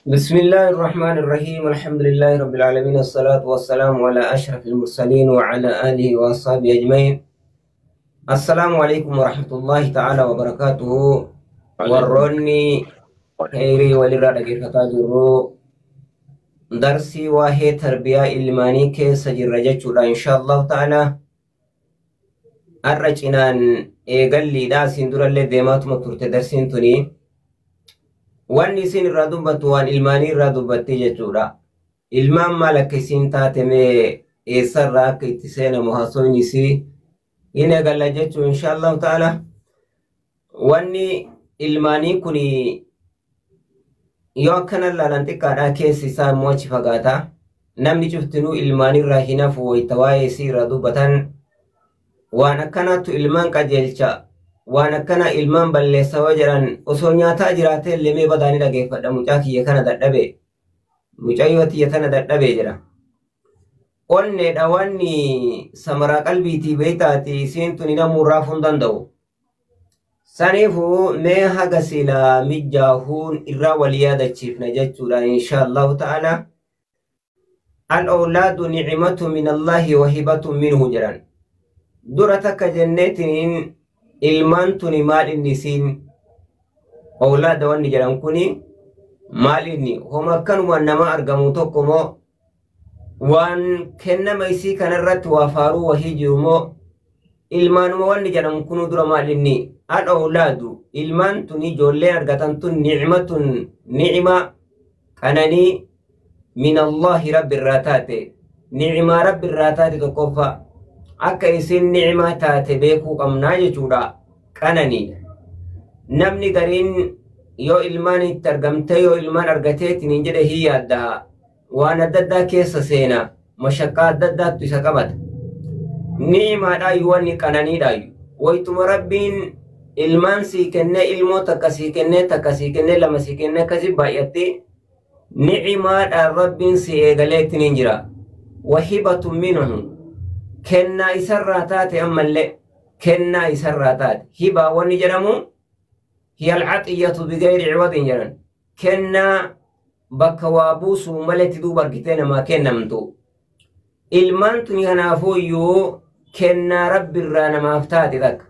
بسم الله الرحمن الرحيم. الحمد لله رب العالمين، الصلاة والسلام على أشرف المرسلين وعلى آله وأصحابه أجمعين. السلام عليكم ورحمة الله تعالى وبركاته. Warroonni khayrii walirraa dhaggeeffataa jirru, darsii waa'ee tarbiyaa ilmaanii keessa jirra jechuudha, insha Allahu ta'ala. Har'a cinaan eegalliidha, asiin durallee deemaatuma turte darsiin tuni. Wanni isin irraa dubbattu waan ilmaanii irraa dubbatti jechuudha. Ilmaan maal akka isiin taate, mee eessarraa akka itti seenamu haasofni isii hin eegalla jechuu, insha Allahu ta'ala. Wanni ilmaanii kun yoo akkana ilaalan xiqqaadha, keessi isaa immoo achi fagaata. Namni cuftinuu ilmaanirraa hin hafu. Wayita waa'ee isii irraa dubbatan, waan akkanaattu ilmaan qajeelcha, waan akkana ilmaan balleessa yoo jedhan, osoo nyaataa jiraatee illee mee badaanii dhageeffadha, mucaa kiyya kana dadhabe, mucayyoo tiyya tana dadhabe jedha. Onneedha, wanni samaraa qalbiitii beektaati, isiin tuni namuu raafuu hin danda'u. Saniifuu mee haga silaa mijjaahuun irraa wal yaadachiifna jechuudha, insha Allahu ta'ala. الأولاد نعمة من الله وهبة منه jedhan. Dura takka jenneetiin, ilmaan tuni maal inni isiin, awlaada wanni jedhan kuni maal inni, homa akkanuma nama argamu tokko moo, waan kennama isii kanarratti waa faaruu wahii jiru moo, ilmaanuma wanni jedhamu kunu dura maal inni? الأولاد ilmaan tuni, ijoolleen argatan tun, نعمة ni'ima qananii, من الله rabbi irraa taate, ni'imaa rabbi irraa taate. Tokkoffaa akka isin ni'imaa taate beekuu qabnaa jechuudha, qananiidha. Namni gariin yoo ilmaan itti argamtee, yoo ilmaan argateetiin hin jedhe, hin yaaddaa, waan adda addaa keessa seena, mashaqqaa adda addaattu isa qabata. Ni'imaadhaayyuu, wanni qananiidhaayyuu. Wayituma rabbiin ilmaan sii kennee, ilmoo takka sii kennee, takka sii kennee, lama sii kennee, akkasii baay'attee, ni'imaadhaan rabbiin si eegaleetiin hin jira. وهبة منه kennaa isarraa taate, ammallee kennaa isarraa taate. Hibaa wanni jedhamu هي العطية بغير عوض jedhan. Kennaa bakka waa buusuu maletti duuba argitee namaa kennamtu. Ilmaan tuni kanaafuu iyyuu kennaa rabbi irraa namaaf taate takka.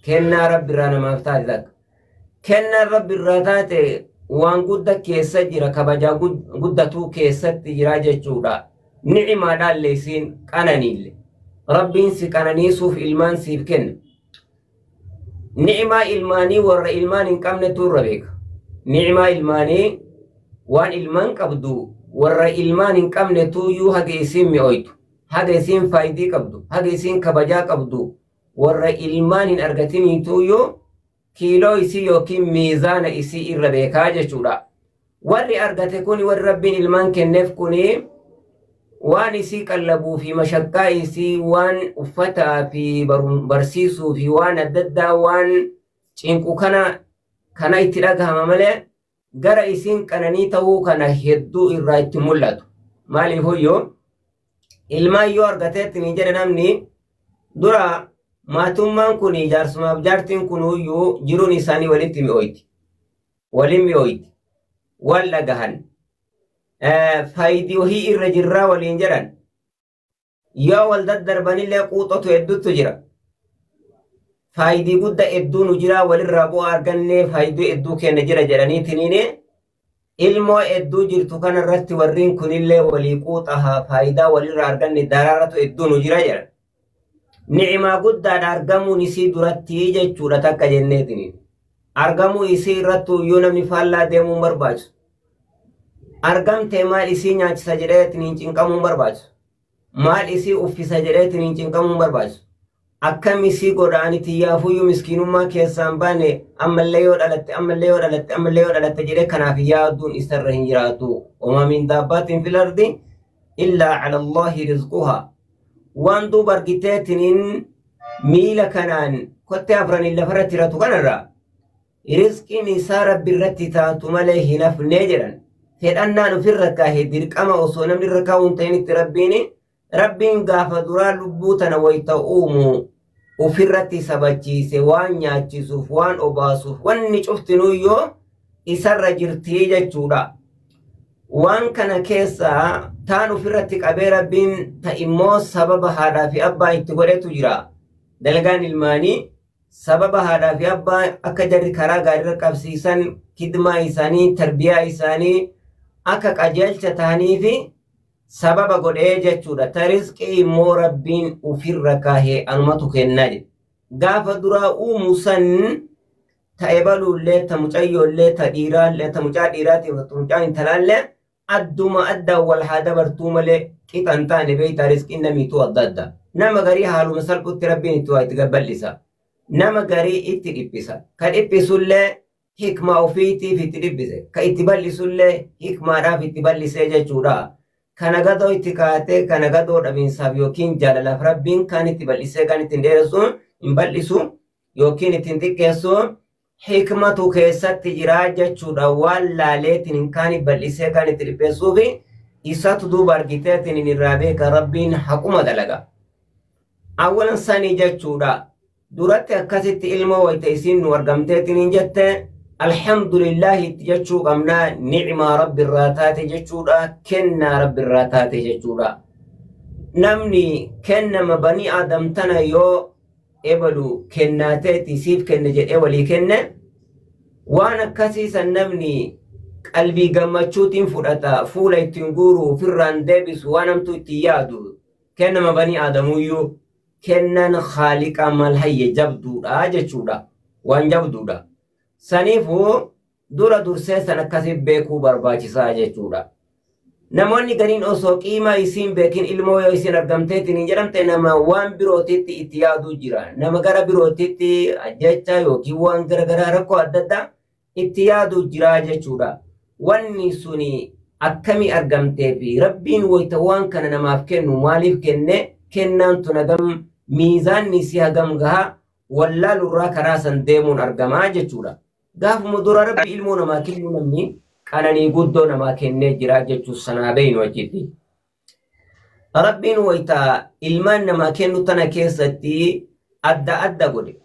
Kennaa rabbi irraa namaaf taate takka. Kennaan rabbi irraa taate waan guddaa keessa jira, kabajaa guddatuu keessatti jira jechuudha. Ni'imaadhaallee isiin qananiille. Rabbiin si qananiisuuf ilmaan siif kenna. Ni'imaa ilmaanii warra ilmaan hin qabnetu irra beeka. Ni'imaa ilmaanii waan ilmaan qabdu warra ilmaan hin qabnetu iyyuu haga isiin mi'ooytu, haga isiin faayidii qabdu, haga isiin kabajaa qabdu, warra ilmaan hin argatiniitu iyyuu kiiloo isii yookiin miizaana isii irra beekaa jechuudha. Warri argate kuni, warri rabbiin ilmaan kenneef kuni, waan isii qallabuu fi mashaqqaa isii, waan uffataa fi barsiisuu fi waan adda addaa waan cinqu kana itti dhagahama malee, gara isiin qananii ta'uu kana hedduu irraa itti mul'atu. Maaliif hoyyoo ilmaan yoo argateetti ni jedhe, namni dura maatummaan kun, jaarsumaaf jaartiin kun iyyuu jiruun isaanii walitti mi'ooyti. Waliin mi'ooyti. Wal dhagahan. Faayidii wahii irra jirraa waliin jedhan. Yoo wal daddarbanillee quuxotu hedduutu jira. Faayidii guddaa hedduu nu jira, walirraa bu'aa argannee faayidii hedduu kenna jira jedhaniitiniin, ilmoo hedduu jirtu kanarratti warriin kunillee walii quuxahaa, faayidaa walirraa arganne, daraaratu hedduu nu jira jedhan. Ni'imaa guddaadha argamuun isii duratti jechuudha takka jenneetiniin. Argamuu isii irratti iyyuu namni faallaa deemuu hin barbaachisu. Argamtee maal isii nyaachisa jedheetiniin cinqamuu hin barbaachisu. Maal isii uffisa jedheetiniin cinqamuu hin barbaachisu. Akkam isii godhaani, tiyyaafuyyuu miskiinummaa keessaan baane, ammallee yoo dhalatte, ammallee yoo dhalatte, ammallee yoo dhalatte jedhee kanaaf yaaduun isarra hin jiraatu. وما من دابة في الأرض إلا على الله رزقها. Waan duuba argiteetiniin miila kanaan kottee afraniin lafarratti hiratu kanarraa rizqiin isaa rabbi irratti taatu malee hin hafnee jedhan. Fedhannaan ofirra kaahee dirqama osoo namni irra kaa'u hin ta'initti, rabbiin gaafa duraa lubbuu tana wayita uumu ofirratti sabachiise, waan nyaachisuuf, waan obaasuuf, wanni cuftinuyyoo isarra jirtii jechuudha. Waan kana keessaa taan ofirratti qabee Rabbiin ta immoo sababa haadhaa fi abbaa itti godhetu jira. Dalagaan ilmaanii sababa haadhaa fi abbaa akka jarri karaa gaariirra qabsiisan, kidmaa isaanii, tarbiyaa isaanii akka qajeelcha ta'anii fi sababa godhee jechuudha. Ta rizqii immoo Rabbiin ofirra kaahee anumatu kennaa jedhe. Gaafa duraa uumu san ta ebaluullee, ta mucayyoollee, ta dhiiraallee, ta mucaa dhiiraatiif ta mucaa intalaallee adduma addaan wal haa dabartuu malee qixa hin taane beektaa, rizqiin namiituu adda adda. Nama garii haaluma salphutti Rabbiin itti waa itti gabbal'isa. Nama garii itti dhiphisa. Ka dhiphisullee hikmaa ofiitiif itti dhiphise. Ka itti bal'isullee hikmaadhaaf itti bal'isee jechuudha. Kana gadoo itti kaatee kana gadoo dhabiinsaaf yookiin jaalalaaf Rabbiin kan itti bal'isee kan ittiin dheeressu hin bal'isu yookiin ittiin xiqqeessu hikmatu keessatti jira jechuudha. Waan laaleetiin kan bal'isee kan itti dhipheessuu fi isatu duuba argiteetiin irraa beeka, Rabbiin haquma dalaga. Awwalan sanii jechuudha. Duratti akkasitti ilmoo wayita isiin nu argamteetiin hin jette, alhamdulillahi itti jechuu qabnaa, ni'maa Rabbi irraa taate jechuudha, kennaa Rabbi irraa taate jechuudha. Namni kennama banii Aadam tana yoo ebalu kennaateeti siif kenne jedhee walii kenne, waan akkasii san namni qalbii gammachuutiin fudhata, fuula ittiin guuru, ofirraan deebisu, waan hamtuu ittiin yaadu. Kennama banii Aadamuyyuu kennan Haaliqa mal hayye jabduudha jechuudha, waan jabduudha. Saniifuu dura dursee san akkasii beekuu barbaachisaa jechuudha. Namoonni gariin osoo qiimaa isiin beekin ilmoo yoo isin argamteetiin hin jedhamte nama waan birootitti itti yaaduu jira. Nama gara birootitti jecha yookiin waan gara garaa rakkoo adda addaa itti yaaduu jira jechuudha. Wanni suni akkamii argamtee fi Rabbiin wayita waan kana namaaf kennu maaliif kenne, kennaan tun hagam, miizaanni isii hagam gahaa wallaalurraa karaa san deemuun argamaa jechuudha. Gaafuma dura Rabbi ilmoo namaa kennu namni qananii guddoo namaa kennee jira jechuu sanaa beeynu achitti. Rabbiin wayita ilmaan namaa kennu tana keessatti adda adda godhe.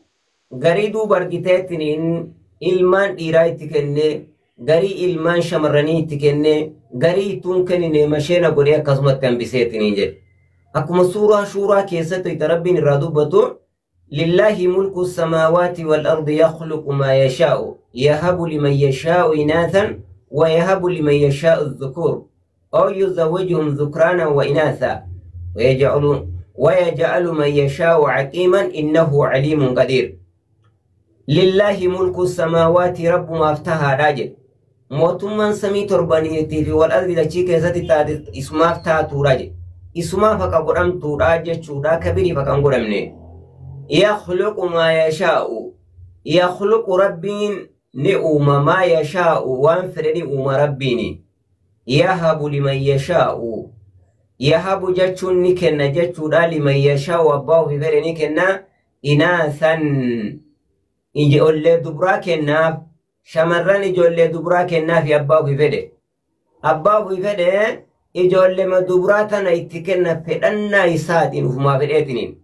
Garii duuba argiteetiin ilmaan dhiiraa itti kennee, garii ilmaan shamarranii itti kennee, garii ittuun kennine masheena godhee akkasumatti hambiseetiin jedhe. Akkuma suuraa Shuuraa keessatti wayita Rabbiin irraa dubbatu, لله ملك السماوات والأرض يخلق ما يشاء يهب لمن يشاء إناثا ويهب لمن يشاء الذكور أو يزوجهم ذكرانا وإناثا ويجعل من يشاء عقيما إنه عليم قدير. لله ملك السماوات رب ما افتها راجل mootummaan samii torbaniitii fi wal ardi dachii keessatti taate isumaaf taatuudha jedhe. Isumaaf haqa godhamtuudha jechuudha, kabiriif haqa hin godhamne. Yakhluqu maa yashaa'u. Yakhluqu, Rabbiin ni uuma, maa yashaa'u, waan fedhe ni uuma Rabbiini. Yahabu liman yashaa'u. Yahabu jechuun ni kenna jechuudha, liman yashaa'u, abbaa ofii fedhe ni kenna, inaasan, ijoollee dubraa kennaaf, shamarran ijoollee dubraa kennaaf abbaa ofii fedhe. Abbaa ofii fedhe ijoollee dubraa tana itti kenna fedhannaa isaatiin ufumaa fedheetiniin.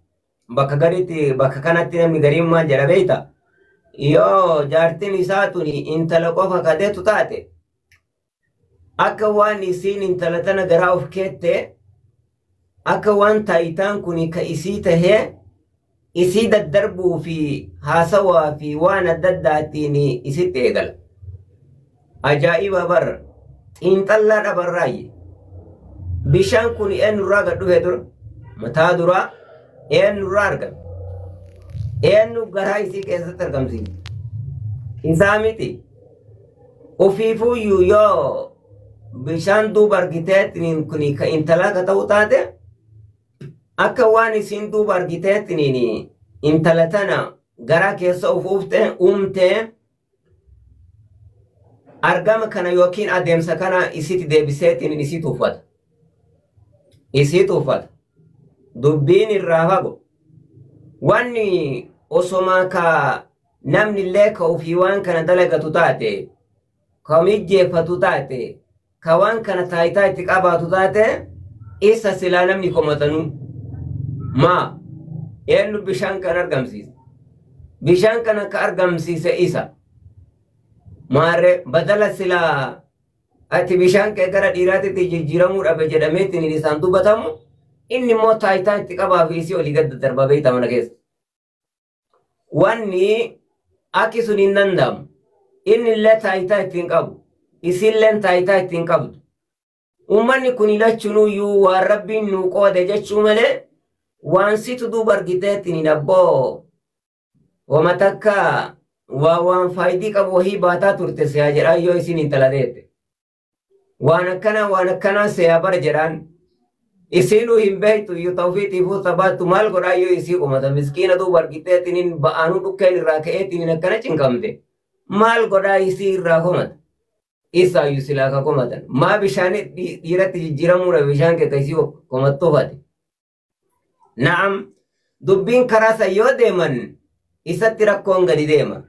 Bakka gariitti, bakka kanatti namni gariin maal jedha beeyta? Yoo jaartiin isaa tuni intala qofa kadeetu taate, akka waan isiin intala tana garaa of keette, akka waan taayitaan kun ka isii tahee isii daddarbuu fi haasawaa fi waan adda addaatiin isitti eegala. Ajaa'iba bar, xiinxallaa dhabarraayye. Bishaan kun eenyurraa gad dhufe dura? Mataa duraa eenyurraa argame? Eenyu garaa isii keessatti argamsiise? Isaa miti. Ofiifuyyuu yoo bishaan duuba argiteetiin kun ka intalaa ka ta'u taate, akka waan isiin duuba argiteetiin intala tana garaa keessa of uumtee argama kana yookiin adeemsa kana isitti deebiseetiin isii tuuffata. Isii tuuffata. Dubbiin irraa fago. Wanni osomaa ka namni illee ka ofii waan kana dalagatu taate, ka mijjeeffatu taate, ka waan kana taayitaa itti qabaatu taate, isa silaa namni komatanuu. Maa eenyu bishaan kana argamsiise? Bishaan kana ka argamsiise isa. Maarree badala silaa Ati bishaan kee gara dhiiraatitti jijjiiramuu dhabe jedhameetiin isaan dubbatamu inni immoo taayitaa itti qabaa fi isii olii gad darba beekta mana keessa. Wanni akki sun hin danda'amu. Inni illee taayitaa ittiin qabu. Isiilleen taayitaa ittiin qabdu. Uummanni kun lachuunuyyuu waan rabbiin nuu qoode jechuu malee waan situ duuba argiteetiin hin abboo. Wama takka waa waan faayidii qabu wahii baataa turte siyaa jedhaan yoo isin intala deette. Waan akkanaa waan akkanaa siyaa bara jedhaan. Isinuu hin beektu iyyuu tawfiitiifuu sabaattu maal godhaa yoo isii qomata miskiina duuba argiteetiin ba'aanuu dhukkeen irraa ka'eetiin akkana cinqamte. Maal godhaa isii irraa komata. Isaayyuu silaa ka komatan. Maa bishaan dhiiratti jijjiiramuudha bishaan kee isii komattuufate. Na'am dubbiin karaa san yoo deeman isatti rakkoon gadi deema.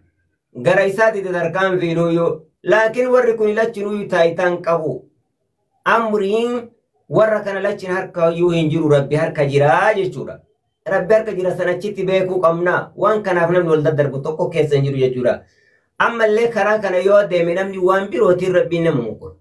Gara isaatti tarkaan fiinuyyuu laakiin warri kun lachinuyyuu taayitaan qabu. Amriin warra kana lachin harka iyyuu hin jiru rabbi harka jiraa jechuudha. Rabbi harka jira san achitti beekuu qabna. Waan kanaaf namni wal daddarbu tokko keessa hin jiru jechuudha. Ammallee karaa kana yoo deeme namni waan birootiin rabbiin nama mukura.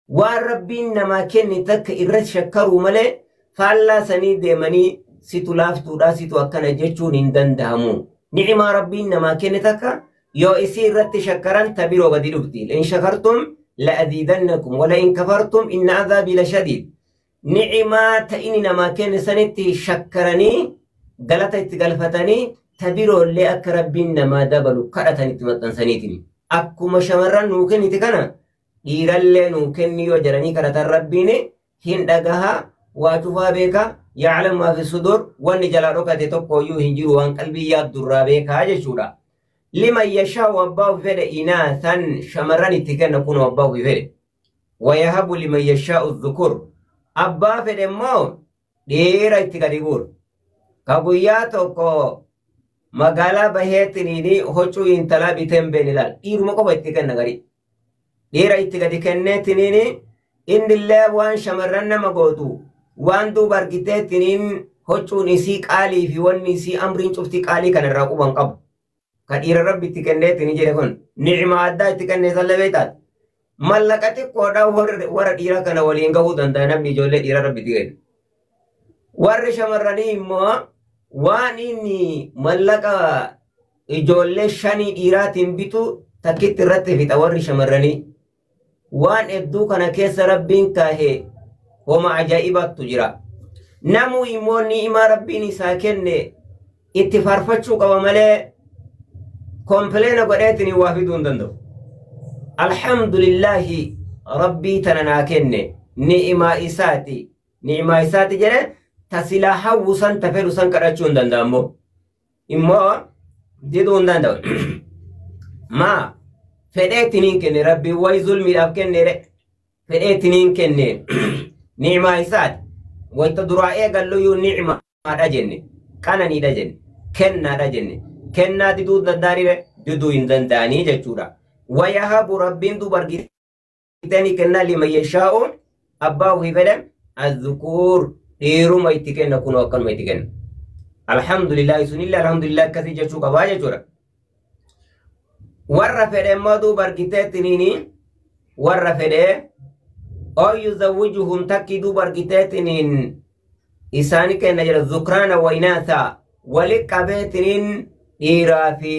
Waan rabbiin namaa kenne takka irratti shakkaruu malee faallaa sanii deemanii situ laaftuudha situ akkana jechuun hin danda'amu. Ni'imaa rabbiin namaa kenne takka yoo isii irratti shakkaran ta biroo gadi dhufti. In shakartum la'aziidannakum wala in kafartum inna azaabii lashadiid. Ni'imaa ta inni namaa kenne sanitti shakkaranii galata itti galfatanii ta biroollee akka rabbiin namaa dabalu kadhatan itti maxxansaniitiin. Akkuma shamarran nuu kennite kana dhiirallee nuu kenni yoo jedhanii kadhatan rabbiin hin dhagaha waa cufaa beeka yaclamu maa fi sudur wanni jalaa dhokate tokko iyyuu hin jiru waan qalbii yaaddurraa beekaa jechuudha. Liman yashaa'u abbaa ofii fedhe inaasan shamarran itti kenna kun abbaa ofii fedhe. Wayahabu liman yashaa'u dhukur abbaa fedhe immoo dhiira itti gadi guura. Ka guyyaa tokko magaalaa baheetiniini huccuu intalaa bitee hin beekne ilaala. Dhiiruma qofa itti kenna garii. Dhiira itti gadi kenneetiniini innillee waan shamarran nama gootu waan duuba argiteetiniin huccuun isii qaalii fi wanni isii amriin cufti qaalii kanarraa quban qabu. Ka dhiira rabbi itti kenneetini jedhe kun ni'ima addaa itti kennee sallee beektaati. Mallaqa xiqqoodhaan warra dhiira kana waliin gahuu danda'a namni ijoollee dhiira rabbi itti kenne. Warri shamarranii immoo waan inni mallaqa ijoollee shanii dhiiraatiin bitu takkitti irratti fixa warri shamarranii. Waan hedduu kana keessa rabbiin kaahe homa ajaa'ibaattu jira. Namuu immoo ni'imaa rabbiin isaa kenne itti faarfachuu qaba malee kompleena godheetiin waa fiduu hin danda'u. Alhamdulillaahi rabbii tana naa kenne ni'imaa isaati. Ni'imaa isaati jedhe tasilaa hawwu san ta fedhu san kadhachuu hin danda'amu. Immoo diduu hin danda'u. Maa fedheetiin hin kenne rabbiin wayi zulmiidhaaf kenne fedheetiin hin kenne ni'imaa isaati. Wayita duraa eegalluyyuu ni'imaadha jenne qananiidha jenne kennaadha jenne kennaa diduu danda'anii diduu hin danda'anii jechuudha. Wayahabu rabbiin duuba argitanii kennaa liman yashaa'u abbaa ofii fedhe azzukuur dhiiruma itti kenna kunoo akkanuma itti kenna. Alhamdulillah sunillee alhamdulillah akkasii jechuu qabaa jechuudha. Warra fedhe immoo duuba argiteetiniini warra fedhe oo yuzawwijuhum takkii duuba argiteetiniin isaani kenna jedha zukraana wainaasa wali qabeetiniin dhiiraa fi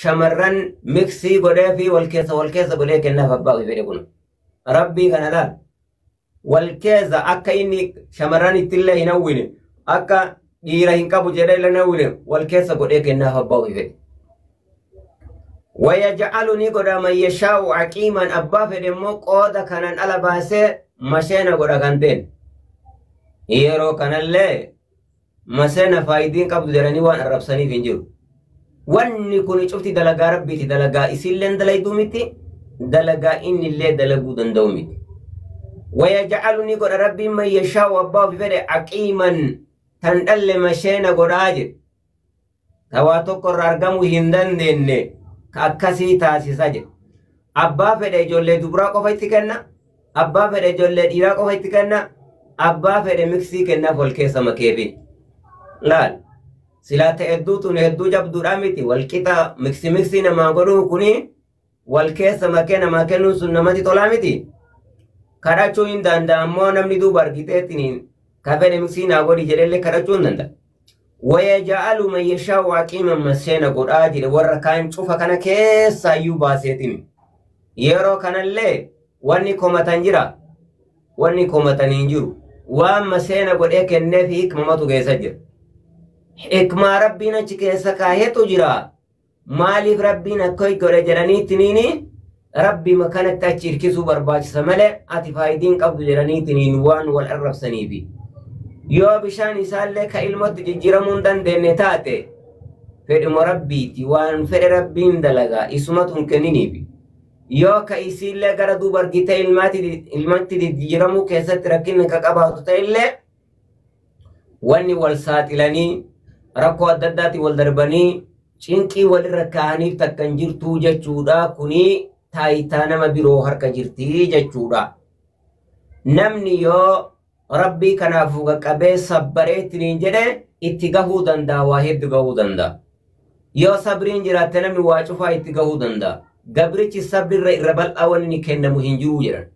shamarran miksii godhee fi wal keessa godhee kennaaf abbaa ofii fedhe kun. Rabbii kana laal. Wal keessa akka inni shamarran ittillee hin hawwine akka dhiira hin qabu jedhee illee hin hawwine wal keessa godhee kennaaf abbaa ofii fedhe. Wayaj'alu ni godha man yashaa'u aqiiman abbaa fedhe immoo qooda kanan ala baasee masheena godha kan ta'e. Yeroo kanallee maseena faayidiin qabdu jedhanii waan arrabsaniif hin jiru. Wanni kun cufti dalagaa rabbiiti dalagaa isilleen dalayduu miti dalagaa innillee dalaguu danda'u miti. Wayaj'alu ni godha rabbiin man yashaa'u abbaa ofii fedhe aqiiman tan dhalle masheena godhaa jedhe. Ta waa tokko irraa argamuu hin dandeenye ka akkasii taasisa jedhe. Abbaa fedhe ijoollee dubaraa qofa itti kenna. Abbaa fedhe ijoollee dhiiraa qofa itti kenna. Abbaa fedhe miksii kennaaf wal keessa makeefi. Laal. Silaa ta'e hedduu tun hedduu jabduudha miti. Wal qixa miksi miksii namaa godhuu kuni wal keessa makee namaa kennuun sun namatti tolaa miti. Kadhachuu hin danda'a ammoo namni duuba argiteetiniin ka fedhe miksii naa godhi jedhellee kadhachuu hin danda'a. Wayaja'alu man yashaa'u aqiiman maseena godhaa jedhe warra kaan cufa kana keessaayyuu baaseetini. Yeroo kanallee wanni komatan jira. Wanni komatan hin jiru. Waan maseena godhee kenneef hikmamatu keessa jira. Hikmaa Rabbiin achi keessa kaahetu jira. Maaliif Rabbiin akka godhe jedhaniitiniini Rabbi makanatti achi hirkisuu barbaachisa malee ati faayidiin qabdu jedhaniitiniin waan wal arrabsaniifi. Yoo bishaan isaallee ka ilmotti jijjiiramuu hin dandeenye taate fedhuma Rabbiiti waan fedhe Rabbiin dalagaa isumatu hin kenniniifi. Yoo ka isiillee gara duuba argitee ilmatti jijjiiramuu keessatti rakkinni ka qabaatu ta'ellee wanni wal saaxilanii rakkoo adda addaatti wal darbanii cinqii walirra kaa'aniif takka hin jirtuu jechuudha. Kuni taayitaa nama biroo harka jirtii jechuudha. Namni yoo Rabbii kanaafuu qaqqabee sabbareettiniin jedhe itti gahuu danda'a, waa hedduu gahuu danda'a. Yoo sabriin jiraatte namni waa cufaa itti gahuu danda'a. Gabrichi sabrirra irra bal'aa wanni inni kennamu hin jiru jedhan.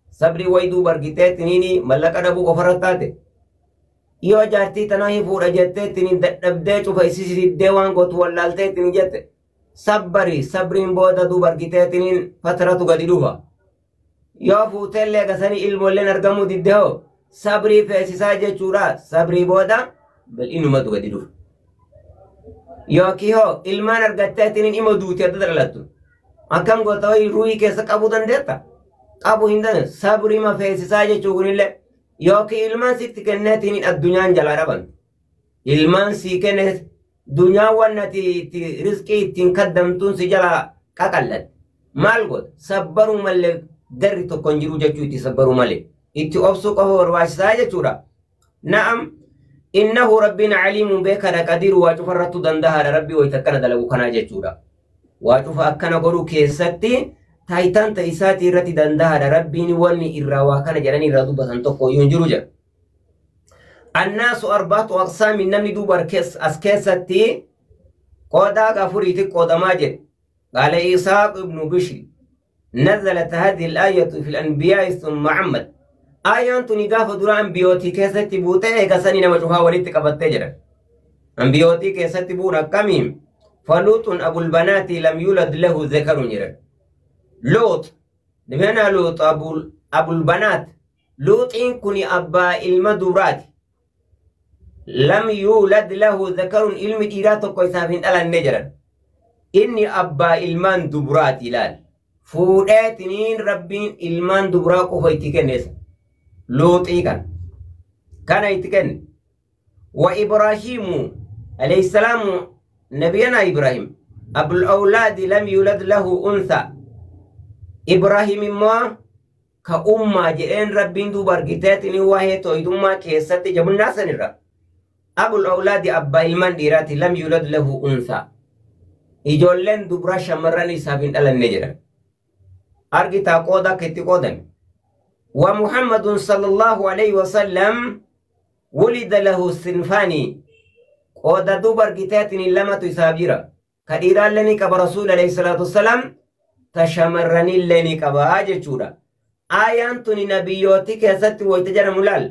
Sabrii wayii duuba argiteettiniin mallaqa dhabuu qofarra taate. Yoo jaartii tanaa hin fuudha jetteettiniin dadhabdee cufa isii diddee waan gootu wallaalteettiniin jette. Sabbari sabriin booda duuba argiteettiniin fataratu gadi dhufa. Yoo fuuteellee gasanii ilmoolleen argamuu didde hoo sabrii feesisaa jechuudha. Sabrii booda bal'inumatu gadi dhufa. Yookiin hoo ilmaan argatteettiniin ima duuti adda dhalattu. Akkam goota wayii ruuhii keessa qabuu dandeetta? Qabuu hin dandeessu. Sabrima feesisaa jechuu kunillee yookiin ilmaan sitti kenneetiin addunyaan jalaa dhaban. Ilmaan sii kenne dunyaan waan ati itti riskii ittiin kaddamtuun si jalaa qaqallatte. Maal goota? Sabbaruu malee garri tokko hin jiru jechuu itti sabbaruu malee. Itti obsuu qofa barbaachisaa jechuudha. Na'am innahu rabbiin aliimuun beekaadha qadiiru waa cufarrattuu danda'aadha rabbii wayita akkana dalagu kanaa jechuudha. Waa cufa akkana godhuu keessatti taayitaan ta'e isaatii irratti danda'aadha rabbiin wanni irraa waa kana jedhanii irraa dubbatan tokko iyyuu hin jiru jedha. Annaasu arbaatu aqsaamin namni duuba as keessatti qoodaa afuriitti qoodamaa jedhe. Qaala Isaaq ibnu Bishri nazalat hadhihi al-aayatu fi al-anbiyaa'i thumma ammad. Aayaan tuni gaafa dura ambiyootii keessatti buutee eegasanii nama cufaa walitti qabattee jedhan. Ambiyootii keessatti bu'uun akkamiin? Faluuxun abul banaati lam yulad lahu zakarun jedhan. Luux nimena Luux abul banaat Luuxiin kuni abbaa ilma duraati. Lam yulad lahu zakarun ilmi dhiiraa tokko isaaf hin dhalanne jedhan. Inni abbaa ilmaan duburaati ilaal. Fuudheetiniin Rabbiin ilmaan duburaa qofa itti kenneessa. Luuxii kana. Kana itti kenne. Wa Ibraahiimu alayhi salaamu nabiyana Ibraahim abul awlaadi lam yulad lahu unsa. Ibraahim immoo ka ummaa jedheen Rabbiin duuba argiteetiin waa'ee tooyidummaa keessatti jabunnaa sanirra. Abul awlaadi abbaa ilmaan dhiiraati lam yulad lahu unsa. Ijoolleen dubra shamarran isaaf hin dhalanne jedhan. Argitaa qooda akka itti qoodame. Wa Muhammadun sallallahu alayhi wasallam wulida lahu sinfaani. Qooda duuba argiteetiin lamatu isaaf jira. Ka dhiiraallee ni qaba Rasuul alayhi salaatu wassalaam ta shamarranillee ni qaba jechuudha. Aayaan tuni nabiyyooti keessatti wayita jedhamu laal.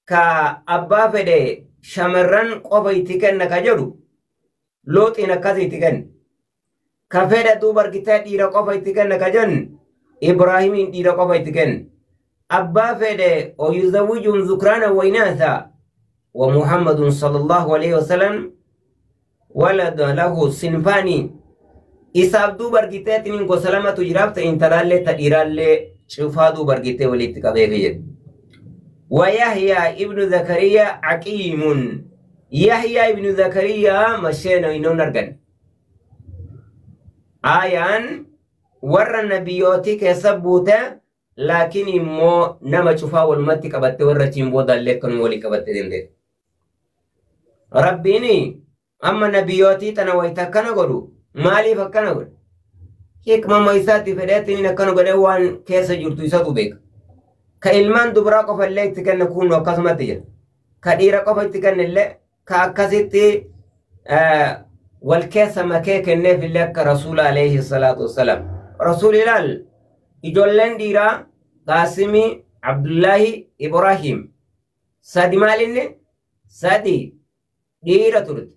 Ka abbaa fedhe shamarran qofa itti kenna ka jedhu Luuxiin akkas itti kenne. Ka fedhe duuba argitee dhiira qofa itti kenna ka jennu Ibraahimiin dhiira qofa itti kenne. Abbaa fedhe oyuzawwijuun zukraana waynaasa wa Muhammadun sallallahu alaihi wasallam walada lahu sinfaani. Isaaf duuba argiteetiin gosa lamatu jiraaf ta'e intalaallee ta dhiiraallee cufaa duuba argitee walitti qabeefi jedhe. Wa Yahyaa ibnu Zakariyaa aqiimun. Yahyaa ibnu Zakariyaa masheena hin argan. Aayaan warra nabiyyootii keessa buute laakiin immoo nama cufaa walumatti qabatte warra achiin boodaallee akkanuma walii qabatte deemte. Rabbiin amma nabiyyootii tana wayita akkana godhu maaliif akkana godhe? Hikmama isaatti fedheetiin akkana godhee waan keessa jirtu isatu beeka. Ka ilmaan dubaraa qofa illee itti kenne kun akkasumatti jira. Ka dhiira qofa itti kenne illee ka akkasitti wal keessa makee kenneef illee akka Rasuula alayhi salaatu wassalaam. Rasuul ilaal ijoolleen dhiiraa Qaasimii, Abdullaahi, Ibraahim. Sadi maalinni? Sadi dhiira turte.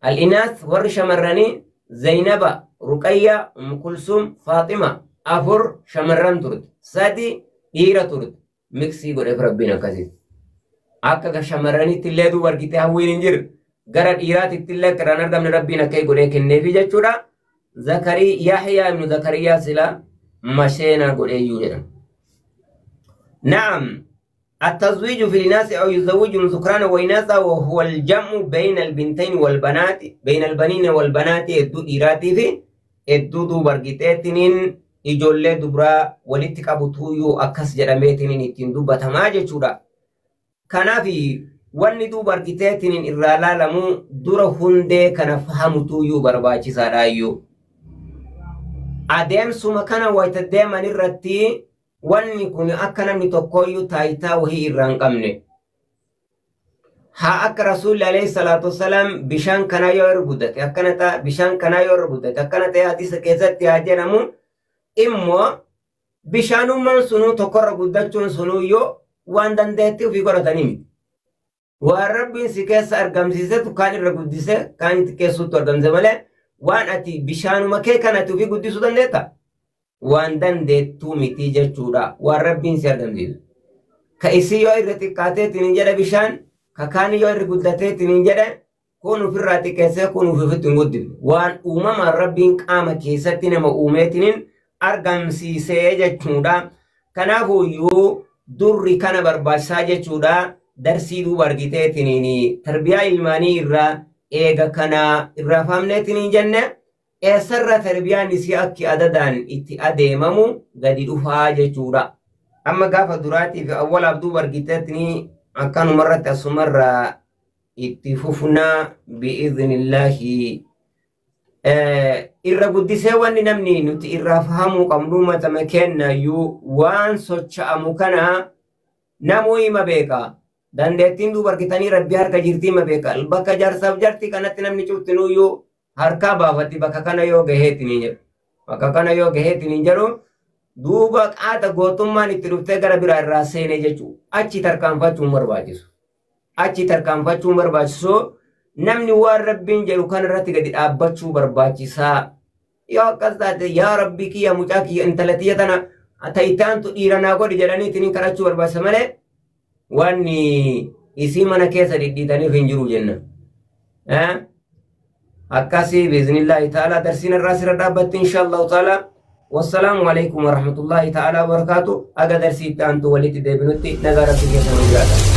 Al-Inaas warri shamarranii Zaynaba, Ruqayya, Umm Kulsum, Faaxima afur shamarran turte. Sadi dhiira turte. Miksii godheef Rabbiin akkasitti. Akka shamarranitti illee duuba argitee hawwiin hin jirre. Gara dhiiraatitti illee akka irraan argamne Rabbiin akka godhee kenneefi jechuudha. Zakarii Yahyaa ibnu Zakariyaa sila masheenaa godheeyyuu jedhan. Na'am. التزويج في الإناث أو يزوجهم ذكرانا وإناثا وهو الجمع بين البنتين والبنات بين البنين والبنات الدو إيراتي في الدو دو برجتاتنين ijoollee dubraa walitti qabutuyyuu akkas jedhameetiniin ittiin dubbatamaa jechuudha. Kanaaf wanni duuba argiteetiniin irraa laalamu dura hundee kana fahamutuyyuu barbaachisaadhaayyuu. Adeemsuma kana wayita deeman irratti wanni kun akka namni tokkooyyuu taayitaa wahii irraa hin qabne. Haa akka rasuulli alayhi salaatu wassalaam bishaan kanaa yoo irra guddate akkana ta'a, bishaan kanaa yoo irra guddate akkana ta'e hadiisa keessatti haa jedhamu. Immoo bishaanummaan sunuu tokkorra guddachuun sunuu yoo waan dandeettii ofii godhatanii miti. Waan Rabbiin si keessa argamsiisetu kaan irra guddise kaan xiqqeessuutu argamse malee waan ati bishaanuma kee kan ati ofii guddisuu dandeetta. Waan dandeettuu miti jechuudha. Waan Rabbiin si argamsiisu. Ka isii yoo irra xiqqaateetiin hin jedhe bishaan, ka kaan yoo irra guddateetiin hin jedhe kun ofirraa xiqqeessee kun ofiifitti hin guddifne. Waan uumamaan Rabbiin qaama keessatti nama uumeetiniin argamsiisee jechuudha. Kanaafuyyuu durri kana barbaachisaa jechuudha. Darsii duuba argiteetiniin tarbiyaa ilmaanii irraa eega kana irraa faamneetiniin jenne eessarra tarbiyaan isii akki adadaan itti adeemamu gadi dhufaa jechuudha. Amma gaafa duraatii fi awwalaaf duuba argiteetiniin akkanumarratti asumarraa itti fufnaa bi'iznillaahi. Irra guddisee wanni namni nuti irraa fahamuu qabnu matama kennayyuu waan socho'amu kana namuu hima beeka. Dandeettiin duuba argitanii Rabbi harka jirtii hima beeka. Bakka jaarsaaf jartii kanatti namni cuftinuyyuu harkaa baafatti bakka kana yoo gaheetiin hin jedhu. Bakka kana yoo gaheetiin hin jedhu duuba qaata gootummaan itti dhuftee gara biraa irraa seenee jechuudha. Achi tarkaanfachuun barbaachisu. Achi tarkaanfachuun barbaachisu. Namni waan Rabbiin jedhu kanarratti gadi dhaabbachuu barbaachisaa. Yoo akkas taate yaa Rabbi kiyya mucaa kiyya intala tiyya tana tayitaantu dhiira naa godhi jedhaniitiin kadhachuu barbaachisa malee wanni isii mana keessa dhidhiitaniif hin jiru jenna. Akkasii biiznillaahi ta'ala darsiin irraa sirra dhaabbatti insha Allahu ta'ala. Wassalaamu alaikum warahmatullahi ta'ala wabarakaatu. Aga darsii itti aantu walitti deebinutti nagaa Rabbi keessa nu jiraata.